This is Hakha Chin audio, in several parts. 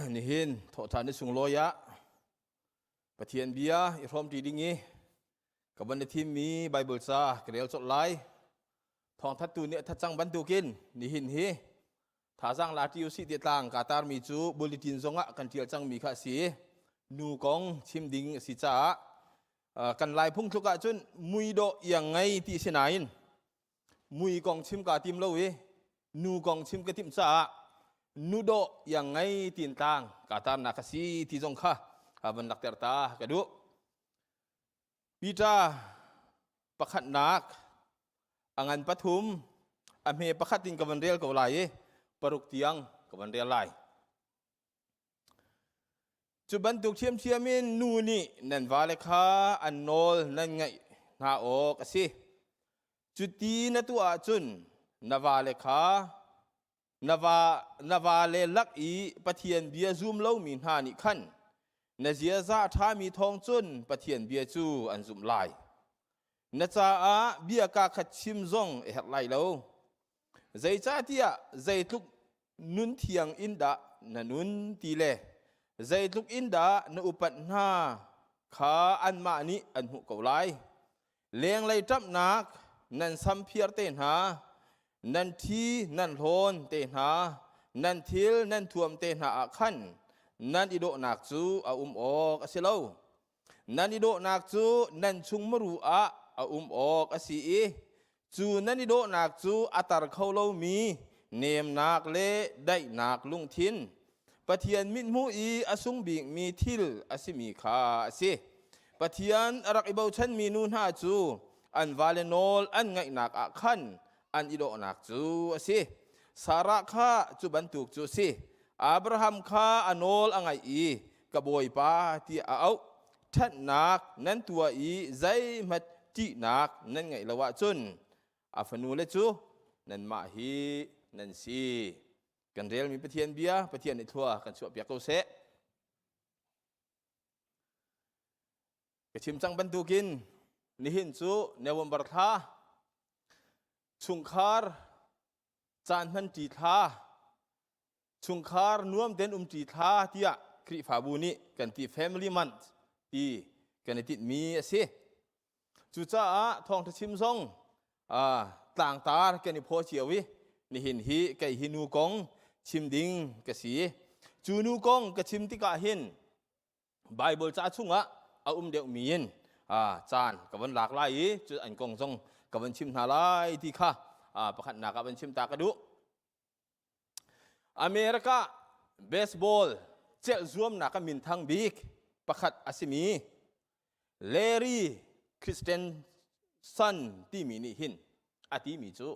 Nihin thawhṭhan ni sunglawi ah Pathian bia i hrawmṭi ding i ka van i thimmi Baibal ca ka rel colh lai. Thawngthattu nih a that cang bantukin nihin hi thazaang la ṭi usih ti tlang kaa tarmi cu bulletin zongah kan ṭial cangmi kha a si. Nu kong chim ding a si caah kan Lai phungthluk ahcun mui dawh iang ngei ti si nain mui kong chim kaa tim lo i nu kong chim ka timh caah nu dawh iang ngei tin tlang kaa tarnak a si ti zong kha van lakter ta ka duh. Peter pakhatnak a ngan pathum a hme pakhat in ka van rel ko lai i paruk tiang ka van rel lai. Cu bantuk ṭhiamṭhiam in nu nih nan vale kha an nawl nan ngaih hna awk a si. Cuti na tuah ahcun na vale kha na va na vale lak i Pathian bia zum lomi hna nih khan na ziaza a ṭhami thawng cun Pathian bia cu an zumh lai. Na caah bia kaa khat chim zong a herh lai lo. Zeicahtiah zeitluk nun thiang in dah na nun ti le zeitluk in dah na upat hna kha anmah nih an hmuh ko lai. Lenglei ṭamhnak nan samphiar te hna, nan ṭhi nan hlawn te hna, nan thil nan thuam te hna ah khan nan i dawhnak cu a um awk a si lo. Nan i dawhnak cu nan chung muru ah a um awk a si i cu nan i dawhnak cu a tar kho lomi nemnak le daihnak lungthin Pathian mithmuh i a sung bikmi thil a simi kha a si. Pathian a rak i bochanmi nu hna cu an vale nawl an ngaihnak ah khan an i dawhnak cu a si. Sarah kha cu bantuk cu a si. Abraham kha a nawl a ngaih i ka bawipa tiah a auh. Ṭhatnak nan tuah i zeihmanh ṭihnak nan ngeih lo ahcun a fanule cu nanmah hi nan si. Kan relmi Pathian bia Pathian nih thlua kan chuahpiak ko seh. Ka chim cang bantukin nihin cu November thla chungkhar caan hmanṭi thla chungkhar nuam ten umṭi thla tiah Khrihfabu nih kan ti family month ti kan i tinhmi a si. Cucaah thawngṭha chim zong tlangtar kan i phaw cio i nihin hi kei hi nu kong chim ding ka si. Cu nu kong ka chim tikah hin Bible ca chungah a um deuhmi in caan ka van lak lai i cu an kong zong ka van chim hna lai ti kha pakhatnak ah van chim ta ka duh. America baseball celh zuamnak a minthang bik pakhat a simi Larry Christensen timi nih hin a timi cu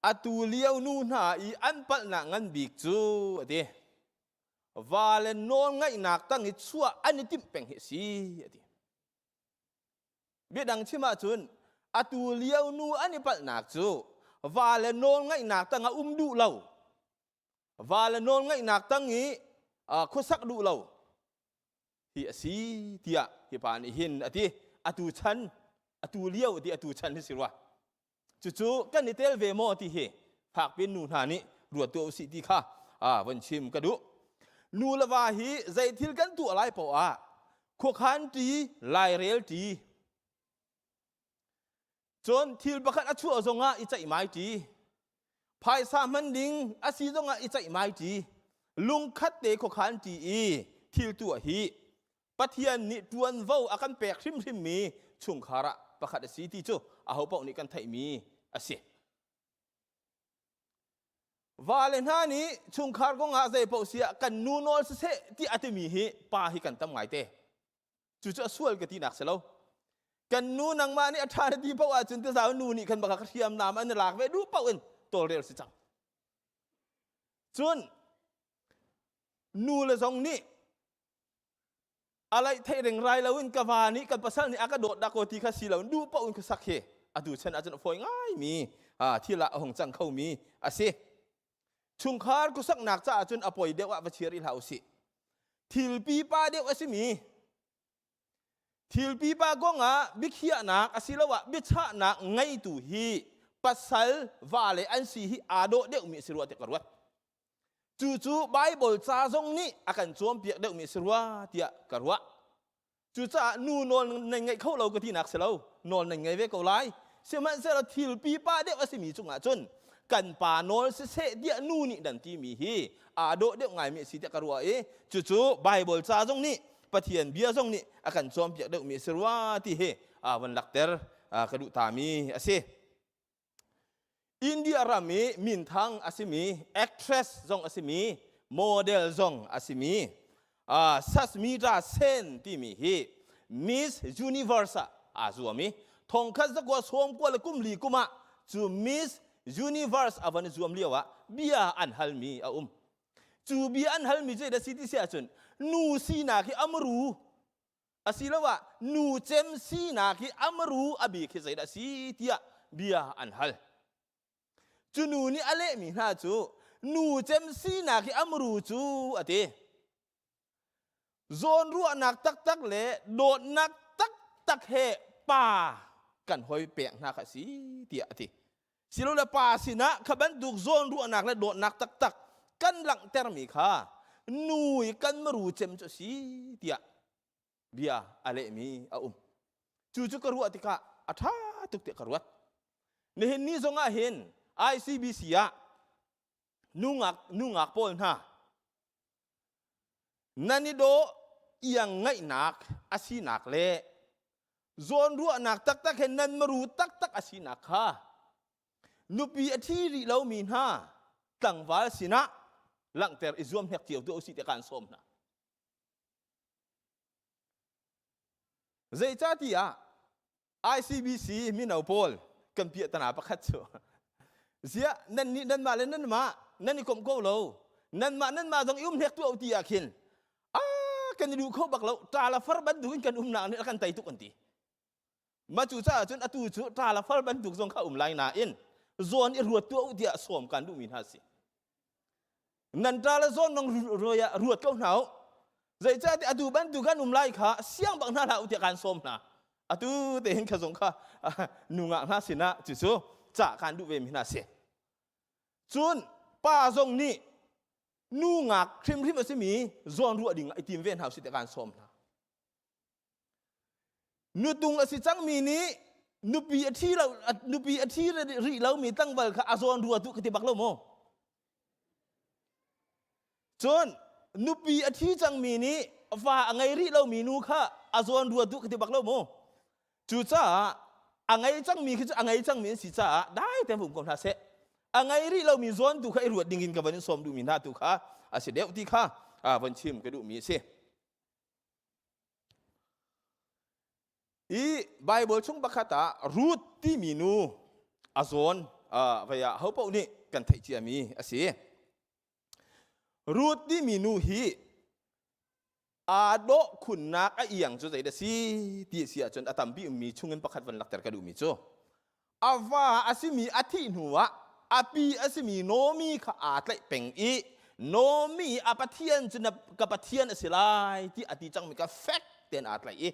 atu lio nu hna i an palhnak ngan bik cu a ti va le nawl ngaihnak tang i chuah an i timh peng hi a si a ti biadang chim ahcun atu lio nu an i palhnak cu va le nawl ngaihnak tang ah um duh lo va le nawl ngaihnak tang i khuasak duh lo hi a si tiah hi pa nih hin a ti atu chan atu lio ti atu chan hi si rua Cucu kan i tel ve maw ti hi fakpi nu hna nih ruat tuah usih ti kha von chim ka duh. Nu le va hi zei thil kan tuah lai poah ah khuakhan ṭi, lairel ṭi. Cun thil pakhat a chuah zongah i ceihmai ṭi. Phaisa hman ding a si zongah i ceihmai ṭi. Lungkhat te khuakhan ṭi i thil tuah hi Pathian nih ṭuanvo a kan pek hrimhrimmi chungkhar ah pakhat a si ti cu ahopaoh nih kan theihmi a si. Vale hna nih chungkhar kongah zeipaoh si ah kan nu nawl siseh ti a timi hi pa hi kan tam ngaite. Cucu a sual ka tinak si lo. Kan nu nangmah nih a ṭha na ti paoh ahcun tizau nu nih khan baka hriamnam an lak ve duh paoh in tawlrel si cang. Cun nu le zong nih a laih theih ringrai lo in ka va nih kan pasal nih a ka dawt dah ko ti kha si lo duh paoh in khuasak hi atu chan ahcun a fawi ngaimi thil ah a hung cang khomi a si chungkhar khuasaknak caah cun a poi deuh ah va chia rih hlah usih thil pipa deuh a simi thil pipa kong ah biakhiahnak asiloah biachahnak ngeitu hi pasal vale an si hi aa dawh deuhmi a si rua ti ka ruat. Cucu Baibal ca zong nih a kan cawnpiak deuhmi a si rua tiah ka ruah. Cucaah nu nawl nan ngeih kho lo ka tinak si lo, nawl nan ngei ve ko lai. Sihmanhsehlaw thil pipa deuh a simi cungah cun kan pa nawl siseh tiah nu nih nan timi hi aa dawh deuh ngaimi a si tiah ka ruah i cucu Baibal ca zong nih Pathian bia zong nih a kan cawnpiak deuhmi a si rua ti hi van lakter ka duh tami a si. India ram i minthang a simi actress zong a simi model zong a simi Sasmita Sen timi hi Miss Universe ah aa zuam i thongkhat zakua sawmkua le kum li kum ah cu Miss Universe a van i zuam lio ah bia an halmi a um. Cu bia an halmi cu zeidah si ti si ahcun nu sinak hi amru asiloah nu cem sinak hi amru a bik hi zeidah si tiah bia an hal. Cu nu nih a lehmi hna cu nu cem sinak hi amru cu a ti. Zawnruahnak taktak le dawtnak taktak he pa kan hoi pek hna kha si tiah a ti. Silole pa sinah kha bantuk zawnruahnak le dawtnak taktak kan langhtermi kha nu i kan maru cem cu a si tiah bia a lehmi a um. Cu cu ka ruah tikah a ṭha tuk tiah ka ruat. Nihin ni zong ah hin ICBC ah nungak nungak pawl hna nan i dawh iang ngaihnak a sinak le zawnruahnak taktak he nan maru taktak a sinak kha nupi a ṭhi rih lomi hna tlangval sinah langhter i zuam hnek cio tuah usih tiah kaan sawm hna. Zeicahtiah ICBC mino pawl kan piahtana pakhat cu ziah nan nih nanmah le nanmah nan i komh ko lo nanmah nanmah zong i um hnek tuah ti ah khin a kan i duh kho bak lo ṭa la far bantuk in kan umnak nih a kan tei tuk an ti ma cu caah cun atu cu ṭa la far bantuk zong kha um lai nain zawn i ruat tuah u tiah sawm kan duhmi hna si Nan ṭa le zawn nong ruat ko hna u. Zeicahtiah atu bantuk kan um lai kha siang bak hna hlah u tiah kaan sawm hna. Atu te hin kha zong kha nungak hna sinah cucu cah kaan duh ve mi hna si. Cun pa zong nih nu ngak hrimhrim a simi zawn ruah ding ah i tim ve hna usih tiah kaan sawm hna. Nutung a si cangmi nih nupi a ṭhi lo nupi a ṭhi rih lomi tlangval kha a zawn rua tu ka ti bak lo maw? Cun nupi a ṭhi cangmi nih fa a ngei rih lomi nu kha a zawn rua tu ka ti bak lo maw? Cucaah a ngei cangmi khi cu a ngei cangmi an si caah dai tein um ko hna seh. A ngei rih lomi zawn tu kha i ruat ding in ka van in sawm duhmi hna tu kha a si deuh ti kha von chim ka duhmi a si. I Baibal chung pakhat ah Ruth timi nu a zawn vei ah hopaoh nih kan theih ciami a si. Ruth timi nu hi aa dawh khunnak a iang cu zeidah si ti a si ahcun a tampi ummi chungin pakhat van lakter ka duhmi cu a va a simi a thih hnuah a pi a simi Naomi kha aa tlaih peng i Naomi a Pathian cu na ka Pathian a si lai ti a ti cangmi kha fek tein aa tlaih i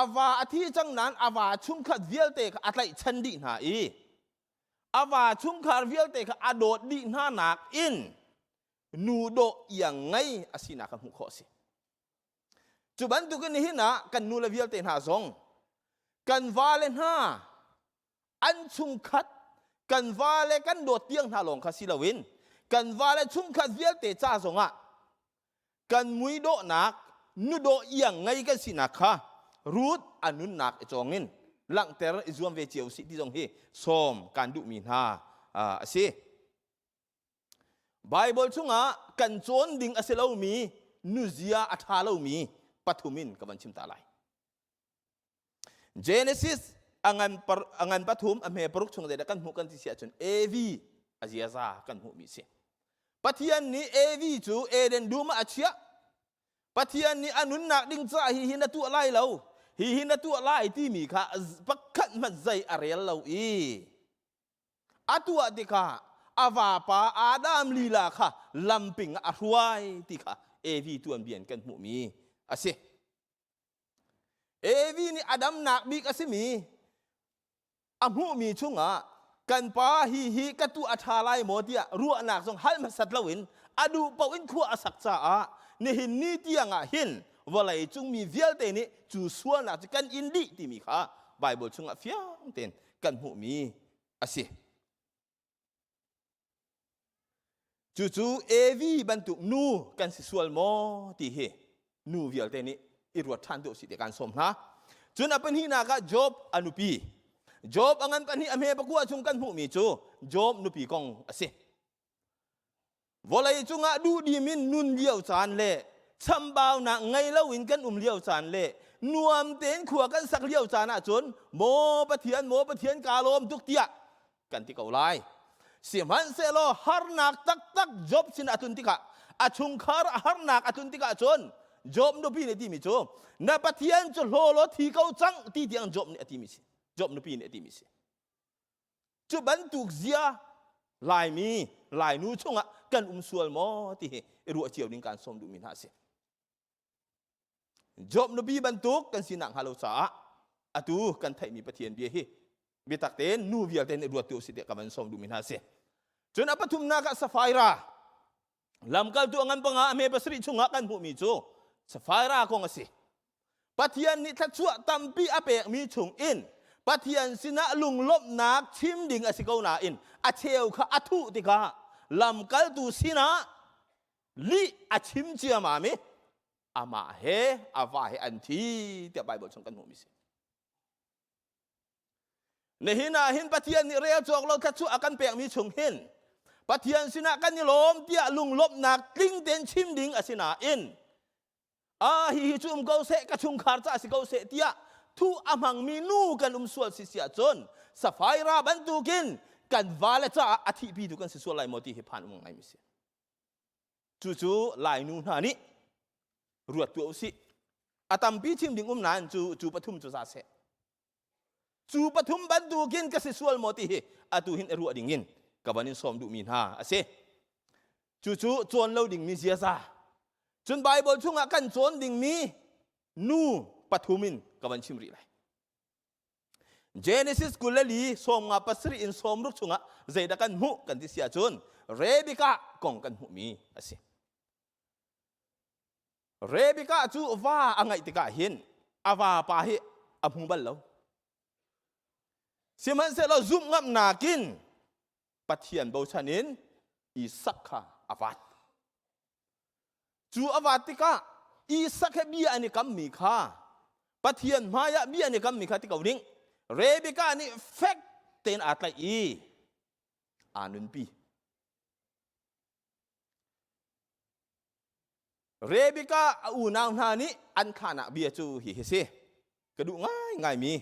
a va a thi cang nain a va chungkhat vialte kha a tlaihchan dih hna i a va chungkhar vialte kha a dawt dih hna nak in nu dawh iang ngei a sinak kha hmuh khawh a si. Cu bantukin nihin ah kan nule vialte hna zong kan vale hna an chungkhat kan vale kan dawt tiang hna lawng kha si loin kan vale chungkhat vialte ca zongah kan mui dawhnak nudawh iang ngei kan sinak kha Ruth a nunnak i cawng in langhter i zuam ve cio sih ti zong hi sawm kan duhmi hna a si. Baibal chungah kan cawn ding a si lomi nuzia a ṭha lomi pathum in ka van chim ta lai. Genesis a ngan, par, a ngan pathum a hme paruk chung zeidah kan hmuh kan ti si ahcun Evi a ziaza kan hmuhmi si. Pathian nih Evi cu Eden dum ah a chiah. Pathian nih a nunnak ding caah hihi na tuah lai lo, hihi na tuah lai timi kha pakhat hmanh zei a rel lo i A tuah tikah a vapa Adam lila kha lamping ah a hruai ti kha Evi tuanbia in kan hmuhmi a si. Evi nih a damnak bik a simi a hmuhmi chungah Kan pa hi hi ka tu a ṭha lai maw tiah ruahnak zong hal hmasat loin a duh paoh in khua a sak caah nihin ni tiang ah hin vawlei cung mi vialte nih cu sualnak cu kan in dih timi kha Baibal chungah fiang tein kan hmuhmi a si. Cucu Evi bantuk nu kan si sual maw ti hi nu vialte nih i ruat ṭhan deuh si ti kan sawm hna. Cun a pahnihnak ah Job a nupi. Job a ngan pahnih a hme pakua chung kan hmuhmi cu Job nupi kong a si. Vawlei cungah duhdim in nun lio caan le chambaunak ngei loin kan um lio caan le nuam tein khua kan sak lio caan ahcun maw Pathian maw Pathian kaa lawm tuk tiah kan ti ko lai. Sihmanhsehlaw harnak taktak Job sin a tlun tikah a chungkhar a harnak a tlun tikah cun Job nupi nih timi cu na Pathian cu hlaw law thi ko cang ti tiang Job nih a timi si. Job nupi nih a timi si. Cu bantuk zia Laimi Lainu chungah kan um sual maw ti hi i ruah cio ding kan sawm duhmi hna a si. Job nupi bantuk kan sinak hnga lo caah atu kan theihmi Pathian bia hi biatak tein nu vialte nih ruat tu si tiah ka van sawm duhmi hna a si. Cun a pathumnak ah Sapphira lamkaltu a ngan panga a hme pasarih chungah kan hmuhmi cu Sapphira kong a si. Pathian nih thluachuah tampi a pekmi chung in Pathian sinah lunglawmhnak chim ding a si ko nain a cheu kha a thuh tikah lamkaltu sinah lih a chim ciamam i amah he a va he an thi tiah Baibal chung kan hmuhmi si. Nihin ah hin Pathian nih rel cawk lo thluachuah a kan pekmi chung hin Pathian sinah kan i lawm tiah lunglawmhnak tling tein chim ding a si nain a hi hi cu um ko seh ka chungkhar ca si ko seh tiah thu a hmangmi nu kan um sual si si ahcun Sapphira bantukin kan vale caah a thihpi tu kan si sual lai maw ti hi phan um ngaimi si. Cucu Lainu hna nih ruat tuah usih. A tampi chim ding um nain cu cu pathum cu za seh. Cu pathum bantukin ka si sual maw ti hi atu hin i ruah ding in ka van in sawm duhmi hna a si. Cucu cawn lo dingmi ziaza. Cun Baibal chungah kan cawn dingmi nu pathum in ka van chim rih lai. Genesis 24 57 in 60 chungah zeidah kan hmuh kan ti si ahcun Rebekah kong kan hmuhmi a si. Rebekah cu va a ngeih tikah hin a vapa hi a hmu bal lo. Sihmanhsehlaw zumh ngamnak in Pathian bochan in Isak kha a vat. Cu a vat tikah Isak he bia an i kammi kha Pathian hmaiah bia an i kammi kha ti ko ding. Rebekah nih fek tein aa tlaih i aa nunpi. Rebekah a unau hna nih an thahnak bia cu hi hi si. Ka duh ngaingaimi.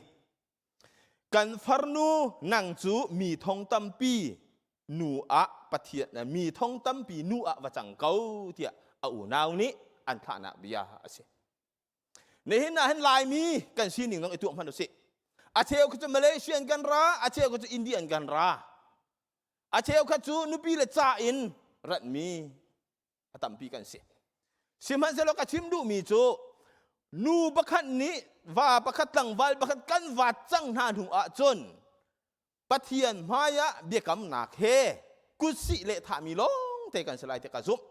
Kan farnu nang cu mi thong tampi nu ah Pathian mi thong tampi nu ah va cang ko tiah a unau nih an thlahnak bia a si. Nihin ah hin Laimi kan sining zong i tuak hmanh usih. A cheu kha cu Malaysian kan ra, a cheu kha cu Indian kan ra. A cheu kha cu nupi le ca in ratmi a tampi kan si. Sihmanhsehlaw ka chim duhmi cu nu pakhat nih va pakhat tlangval pakhat kan vat cang hna hnu ahcun Pathian hmaiah biakamnak he kutsih le thahmi lawng te kan si lai ti ka zumh.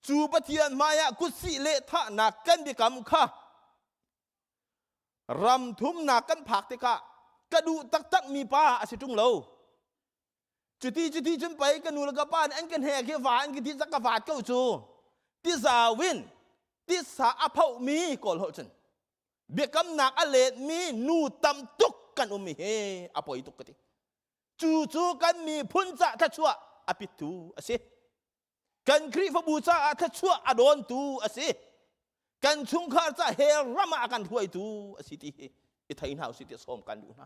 Cu Pathian hmaiah kutsih le thahnak kan biakam kha ram thumnak kan phak tikah ka duh taktakmi pa a si ṭung lo. Cuti cuti cun pei ka nu le ka pa nih an ka hnek hi va an ka ti cak ka vaat ko cu. Tizau in tisa a phohmi kawl holh cun biakamnak a letmi nu tam tuk kan um hi a poi tuk ka ti. Cu cu kan miphun ca thluachuah a pittu a si. Kan Khrihfabu caah thluachuah a dawntu a si. Kan chungkhar ca hell ram ah a kan hruaitu a si ti hi i thei hna usih ti sawm kan duh hna.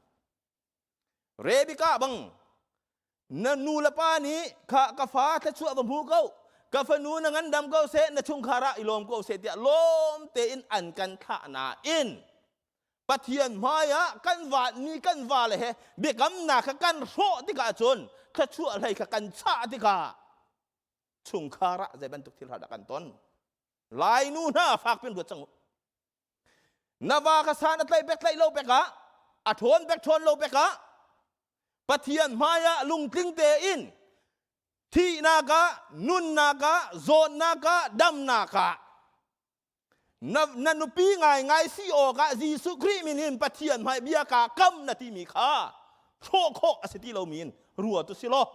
Rebekah bang na nu le pa nih kha ka fa thluachuah va hmu ko ka fanu na ngandam ko seh na chungkhar ah i lawm ko seh tiah lawm tein an kan thlah nain Pathian hmaiah kan vatmi kan vale he biakamnak kha kan hrawh tikah cun thluachuah hlei kha kan chah tikah chungkhar ah zei bantuk thil dah kan ton Lainu hna fak pin ruat cang u Na va kha san a tlaih bek tlaih lo bek ah a ṭhawn bek ṭhawn lo bek ah. Pathian hmaiah lungtling tein thihnak ah, nunnak ah, zawtnak ah, damnak ah na, na nupi ngaingai si awkah Jesuh Khrih min in Pathian hmai bia kaa kam na timi kha hrawh khawh a si ti lomi in rua tu si law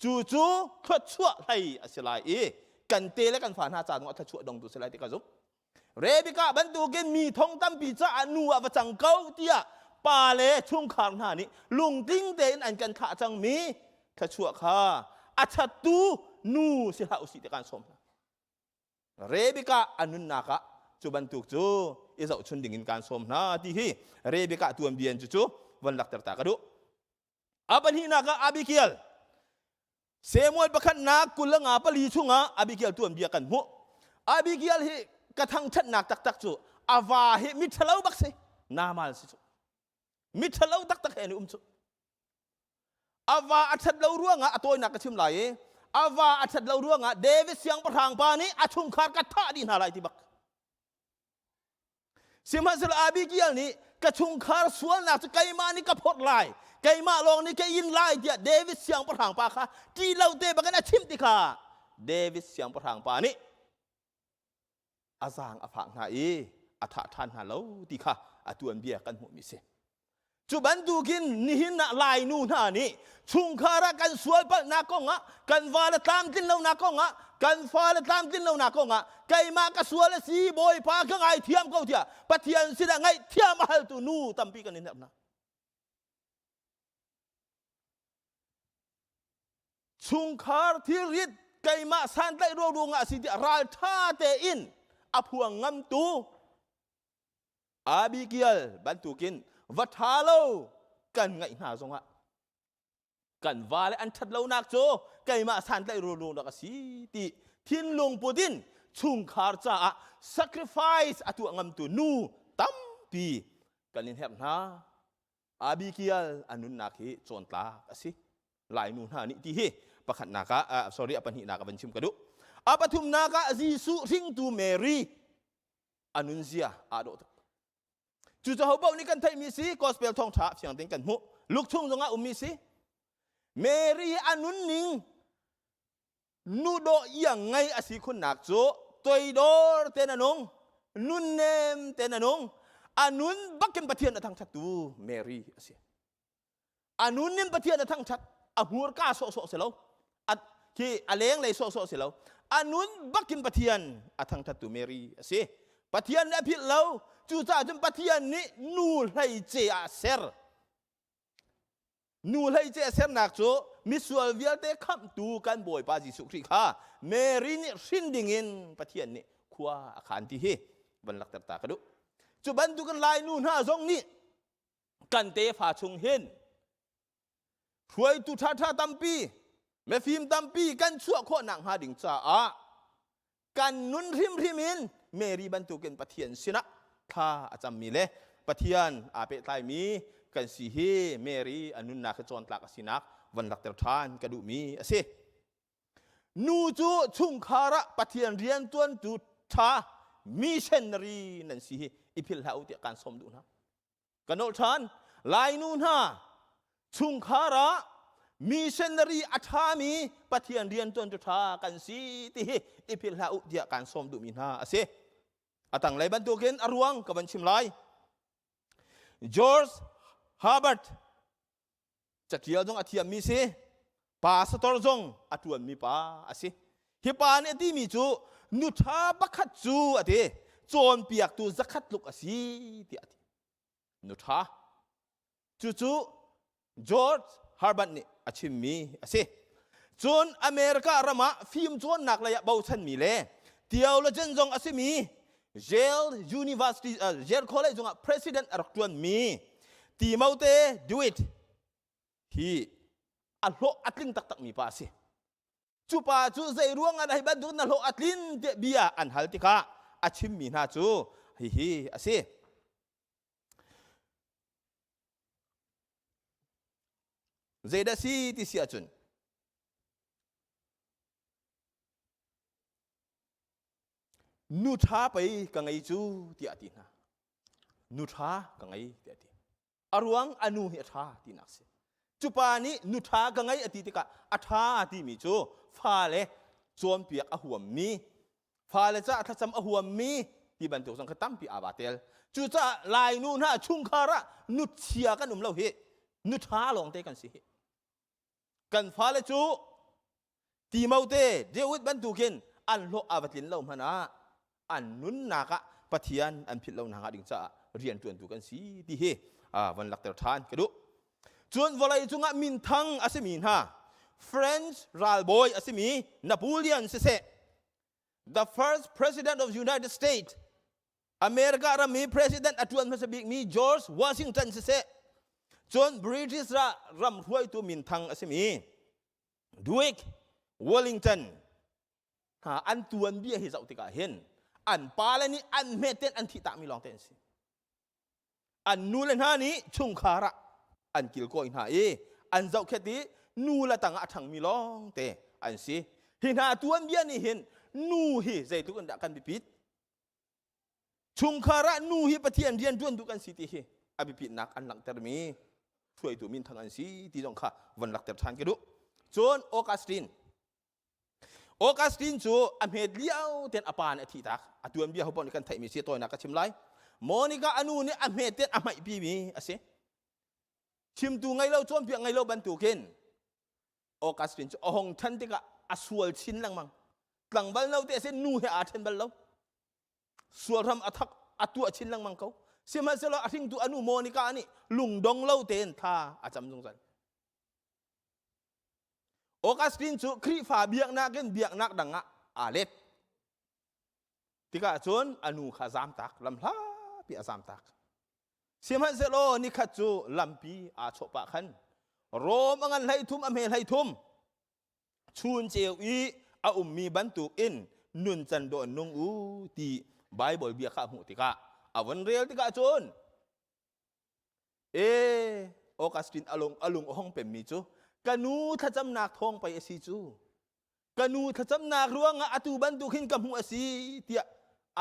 cu cu thluachuah hlei a si lai i kan te le kan fa hna ca zongah thluachuah dongtu si lai ti ka zumh. Rebekah bantukin mi thong tampi caah nu ah va cang ko tiah pa le chungkhar hna nih lungtling tein an kan thlah cangmi thluachuah kha a chattu nu si hlah usih ti kan sawm hna. Rebekah a nunnak ah cu bantuk cu i zohchun dingin kan sawm hna ti hi Rebekah tuanbian cu cu von lakter ta ka duh. A pahnihnak ah Abigail Samuel pakhatnak 24 chungah Abigail tuanbia kan hmuh. Abigail hi ka thangṭhatnak taktak cu a va hi miṭhalo bak si Namal si cu. Miṭhalo taktak he an i um cu. A va a ṭhat lo ruangah a tawinak ka chim lai i a va a ṭhat lo ruangah David siangpahrang pa nih a chungkhar ka thah dih hna lai ti bak. Sihmanhsehlaw Abigail nih ka chungkhar sualnak cu keimah nih ka phorh lai, keimah lawng nih ka in lai tiah David siangpahrang pa kha ṭih lo te bakin a chimh tikah David siangpahrang pa nih a zaang a fah hna i a thah ṭhan hna lo ti kha a tuanbia kan hmuhmi si. Cu bantukin nihin ah Lainu hna nih chungkhar ah kan sual palhnak kongah, kan vale tlamtlin lonak kongah, kan fale tlamtlin lonak kongah keimah ka sual a si Bawipa ka ngaithiam ko tiah Pathian sinah ngaihthiam a haltu nu tampi kan in herh hna. Chungkhar thilrit keimah santlaih ruang ruangah a si tiah ralṭha tein a phuang ngamtu Abigail bantukin va ṭha lo kan ngaih hna zongah kan vale an ṭhat lonak cu keimah santlaih ruangnak a si ti thinlung put in chungkhar caah sacrifice a tuah ngamtu nu tampi kan in herh hna. Abigail a nunnak hi cawntlak a si. Lainu hna nih ti hi pakhatnak ah sorry a pahnihnak ah van chim ka duh. A pathumnak ah Jesuh hringtu Mary a nunzia aa dawh tuk. Cu cu hopaoh nih kan theihmi si gospel thawngṭha fiang tein kan hmuh. Luke chung zongah ummi si. Mary a nunning nu dawh iang ngei a si khunnak cu toidor tein a nung, nunnem tein a nung, a nun bakin Pathian a thangṭhattu Mary a si. A nun in Pathian a thangṭhat, a hmurka sawhsawh si lo, a khi a lenglei sawhsawh si lo, a nun bakin Pathian a thangṭhattu Mary a si. Pathian nih a philh lo, cucaah cun Pathian nih nu hleice ah a ser. Nu hleice a sernak cu misual vialte khamhtu kan Bawipa Jesuh Khrih kha Mary nih hrin dingin Pathian nih khua a khan ti hi van lakter ta ka duh. Cu bantukin Lainu hna zong nih kan tefa chung hin hruaitu ṭhaṭha tampi mifim tampi kan chuah khawh nakhnga ding caah kan nun hrimhrim in Mary bantukin Pathian sinah thla a cammi le Pathian aa pehtlaimi kan si hi Mary a nunnak hi cawntlak a sinak van lakter ṭhan ka duhmi a si. Nu cu chungkhar ah Pathian riantuantu ṭha missionary nan si hi i philh hlah u tiah kaan sawm duh hna. Ka nolh ṭhan. Lainu hna chungkhar ah missionary a ṭhami Pathian rianṭuan cu ṭha kan si ti hi i philh hlah u tiah kaan sawm duhmi hna a si. A tanglei bantukin a ruang ka van chim lai. George Herbert Caṭial zong a thiammi si, pastor zong a ṭuanmi pa a si. Hi pa nih a timi cu nu ṭha pakhat cu a ti, cawnpiaktu zakhat tluk a si tiah a ti. Nu ṭha. Cucu George Herbert nih a chimmi a si. Cun America ram ah fimcawnnak lei ah bochanmi le theologian zong a simi Yale University uh, Yale College zongah president a rak ṭuanmi Timote Dewitt hi a hlawh a tling taktakmi pa a si. Cu pa cu zei ruang ah hi bantuk na hlawh a tlin tiah bia an hal tikah a chimmi hna cu hihi a si. Zeidah si ti si ahcun Nu ṭha pei ka ngei cu tiah a ti hna. Nu ṭha ka ngei tiah a ti. A ruang a nu hi a ṭha tinak si. Cu pa nih nu ṭha ka ngei a ti tikah a ṭha timi cu fale cawnpiak a huammi, fale caah thlacam a huammi ti bantuk zong kha tampi aa ba tel. Cucaah Lainu hna chungkhar ah nuchia kan um lo hi nu ṭha lawngte kan si hi. Kan fale cu Timote, David bantukin an hlawh a va tlin lo hmanh ah an nunnak ah Pathian an philh lo nak ding caah rian ṭuantu kan si ti hi von lakter ṭhan ka duh. Cun vawlei cungah minthang a simi hna French ralbawi a simi Napoleon siseh the first president of United States America ram i president a ṭuan hmasa bikmi George Washington siseh cun British ram hruaitu minthang a simi Duke Wellington hna an tuanbia hi zoh tikah hin an pale nih an hmeten an thih takmi lawng te an si. An nu le hna nih chungkhar ah an kilkawi hna i an zohkhet i nu le tangah a ṭhangmi lawng te an si. Hi hna tuanbia nih hin nu hi zeitluk in dah kan biapit? Chungkhar ah nu hi Pathian rian ṭuan duh kan si ti hi a biapitnak an langhtermi hruaitu minthang an si ti zong kha von lakter ṭhan ka duh. Cun Augustine Augustine cu a hmet lio ten a pa nih a thih tak. A tuanbia ho paoh nih kan theihmi si tawinak ka chim lai. Monica a nu nih a hmet ten a hmaihpimi a si. Chimtu ngei lo cawnpiak ngei lo bantukin Augustine cu a hong ṭhan tikah a sual chin lengmang. Tlangval no te a si nu he aa ṭhen bal lo. Sual ram a thak a tuah chin lengmang ko. Sihmanhsehlaw a hringtu a nu Monica nih lungdong lo tein thla a cam zungzal. Augustine cu Khrihfa biaknak in biaknak dang ah aa let. Tikah cun a nu kha zamtak, lamhlapi a zamtak. Sihmanhsehlaw nikhat cu lampi aa chawh pah khan Rom a ngan 13 a hme 33 chun ceu i a ummi bantuk in nun can dawh nung u ti Bible bia kha a hmuh tikah a von rel tikah cun e Augustine alung alung a hong pemmi cu ka nu thlacamnak thawng pei a si cu ka nu thlacamnak ruangah atu bantuk hin ka hmuh a si tiah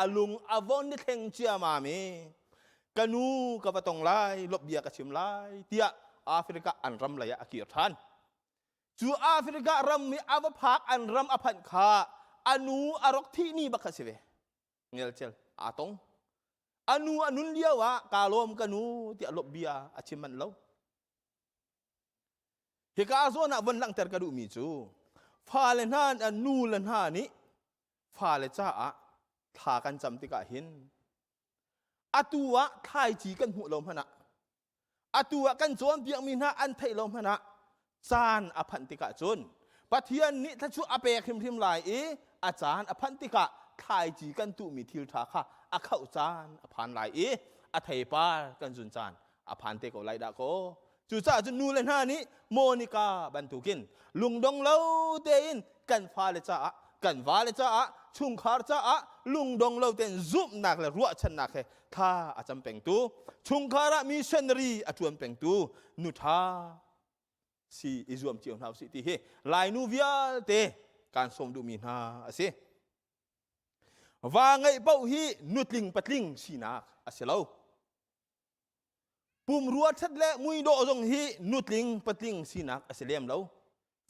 a lung a von i thleng ciamam i ka nu ka va tong lai lop bia ka chim lai tiah Africa an ram lei ah a kir ṭhan cu Africa ram i a va phak an ram a phanh kha a nu a rak thih ni bak kha si ve ngelcel aa tong a nu a nun lio ah kaa lawm ka nu tiah lop bia a chim manh lo Hika zawn ah von langhter ka duhmi cu fale hna nu le hna nih fale caah thla kan cam tikah hin atu ah thlaici kan hmuh lo hmanh ah atu ah kan cawnpiakmi hna an theih lo hmanh ah caan a phanh tikah cun Pathian nih thluachuah a pek hrimhrim lai i a caan a phanh tikah thlaici kan tuhmi thil ṭha kha a khoh caan a phan lai i a theipar kan zun caan a phan te ko lai dah kaw cucaah cun nu le hna nih Monica bantukin lungdong lo tein kan fale caah kan vale caah chungkhar caah lungdong lo tein zumhnak le ruahchannak he thla a cam pengtu chungkhar ah missionary a ṭuan pengtu nu ṭha si i zuam cio hna usih ti hi Lainu vialte kaan sawm duhmi hna a si. Va ngeih paoh hi nutling patling sinak a si lo. Pumrua ṭhat le muidawh zong hi nutling patling sinak a si lem lo.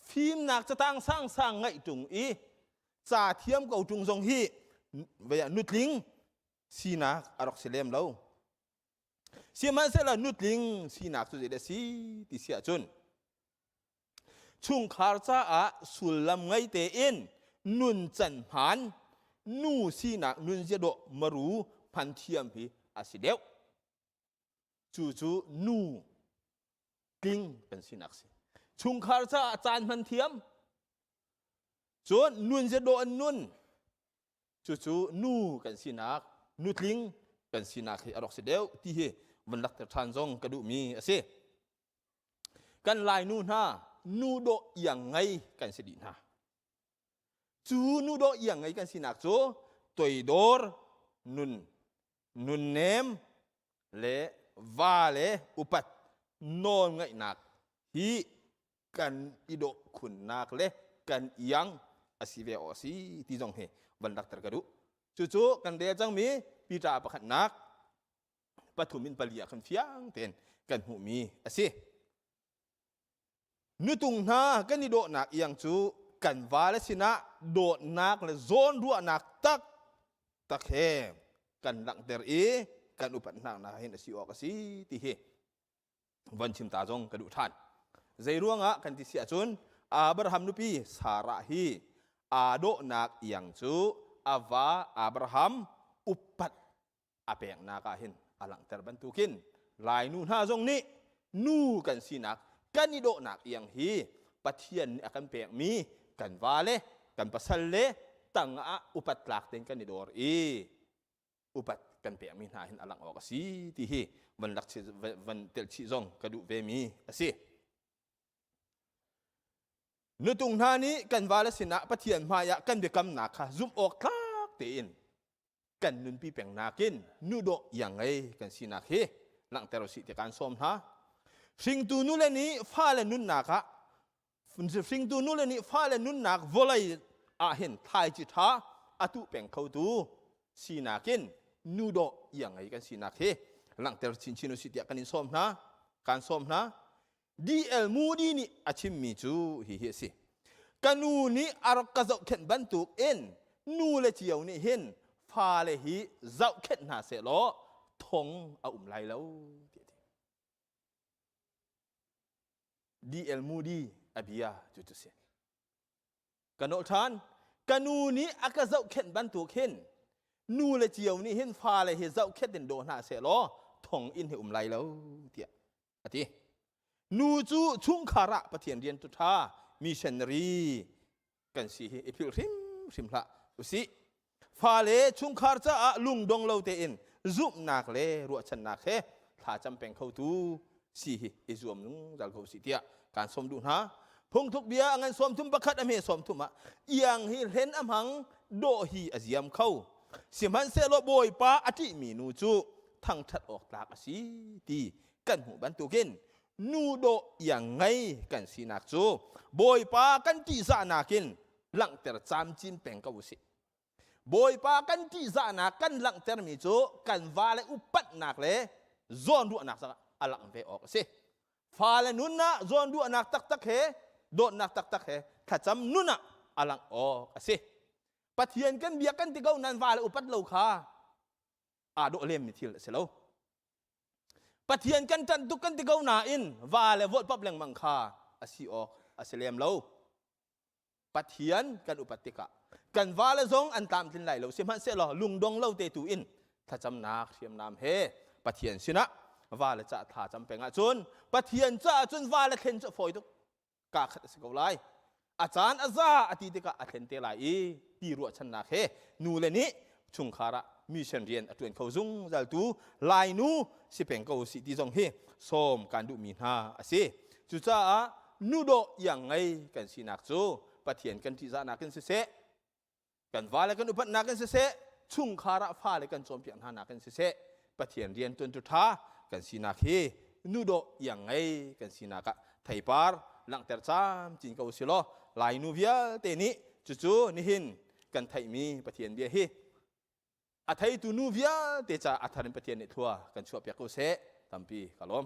Fimnak catang sangsang ngeih ṭung i ca thiam ko ṭung zong hi nutling sinak a rak si lem lo. Sihmanhsehlaw nutling sinak cu zeidah a si ti si ahcun chungkhar caah sullam ngei tein nun can hmaan nu sinak nunzia dawh maru hman thiam hi a si deuh. Cucu nu tling kan sinak si. Chungkhar caah caan hman thiam, cun nunzia dawh an nun, cucu nu kan sinak, nutling kan sinak hi a rak si deuh ti hi van lakter ṭhan zong ka duhmi a si. Kan Lainu hna nu dawh iang ngei kan si dih hna. Cu nu dawh iang ngei kan sinak cu toidor nun nunnem le va le upat nawlngaihnak hi kan i dawh khunnak le kan iang a si ve awk a si ti zong hi van lakter ka duh. Cucu kan rel cangmi Peter pakhatnak 3 in 4 ah khan fiang tein kan hmuhmi a si. Nutung hna kan i dawhnak iang cu kan vale sinah dawtnak le zawnruahnak taktak he kan langhter i kan upat hna hin a si awk a si ti hi van chim ta zong ka duh ṭhan. Zei ruangah kan ti si ahcun Abraham nupi Sarah hi aa dawhnak iang cu a va Abraham upat a peknak ah hin a langhter bantukin Lainu hna zong nih nu kan sinak kan i dawhnak iang hi Pathian nih a kan pekmi kan vale kan pasal le tang ah upat tlak tein kan i dawr i upat kan pekmi hna hin a langh awk a si ti hi van lak van telh chih zong ka duh ve mi a si. Nutung hna nih kan vale sinah Pathian hmaiah kan biakamnak kha zumh awk tlak tein kan nunpi peng nakin nu dawh iang ngei kan sinak hi langhter usih ti kan sawm hna. Hringtu nule nih fale nunnak ah hringtu nule nih fale nunnak vawlei ah hin thlaici ṭha a tuh peng khotu sinak in nu dawh iang ngei kan sinak hi langhter chinchin usih tiah kan in sawm hna kan sawm hna. D.L. Moody nih a chimmi cu hihi a si. Ka nu nih a rak ka zohkhenh bantuk in nu le cio nih hin fale hi zohkhenh hna sehlaw thong a um lai lo ti a ti. D.L. Moody a bia cu cu si. Ka nolh ṭhan. Ka nu nih a ka zohkhenh bantuk hin nu le cio nih hin fale hi zohkhenh in daw hna sehlaw thong in hi um lai lo tiah a ti. Nu cu chungkhar ah Pathian rian tu ṭha missionary kan si hi i philh hrimhrim hlah usih. Fale chungkhar caah lungdong lo tein zumhnak le ruahchannak he thlacam peng khotu si hi i zuam zungzal ko usih tiah kaan sawm duh hna. Phungthluk bia a ngan 31 a hme 30 ah iang hi hlen a hmang dawh hi a ziam kho. Sihmanhsehlaw Bawipa a ṭihmi nu cu thangṭhat awk tlak a si ti kan hmuh bantukin nu dawh iang ngei kan sinak cu Bawipa kan ṭihzahnak in langhter camcin peng ko usih. Bawipa kan ṭihzahnak kan langhtermi cu kan vale upatnak le zawnruahnak zongah a langh ve awk a si. Fale nun ah zawnruahnak taktak he dawtnak taktak he thlacam nun ah a langh awk a si. Pathian kan biak kan ti ko nan vale upat lo kha aa dawh lemmi thil a si lo. Pathian kan ṭanh tuk kan ti ko nain va le volhpap lengmang kha a si awk a si lem lo. Pathian kan upat tikah kan vale zong an tlamtlin lai lo sihmanhsehlaw lungdong lo te tu in thlacamnak hriamnam he Pathian sinah vale ca thla cam peng ahcun Pathian caah cun vale thlen cu a fawi tuk kaa khat a si ko lai a caan a za a ti tikah a thlen te lai i ti ruahchannak he nu le nih chungkhar ah mission rian a ṭuan kho zungzal tu Lainu si peng ko si ti zong hi sawm kan duhmi hna a si. Cucaah nu dawh iang ngei kan sinak cu Pathian kan ṭihzahnak in siseh, kan vale kan upatnak in siseh, chungkhar ah fale kan cawnpiak hna nak in siseh, Pathian rian ṭuantu ṭha kan sinak hi nu dawh iang ngei kan sinak ah theipar langhter camcin ko si law Lainu vialte nih cucu nihin kan theihmi Pathian bia hi a theitu nu vialte ca a thar in Pathian nih thlua kan chuahpiak ko seh tampi ka lawm.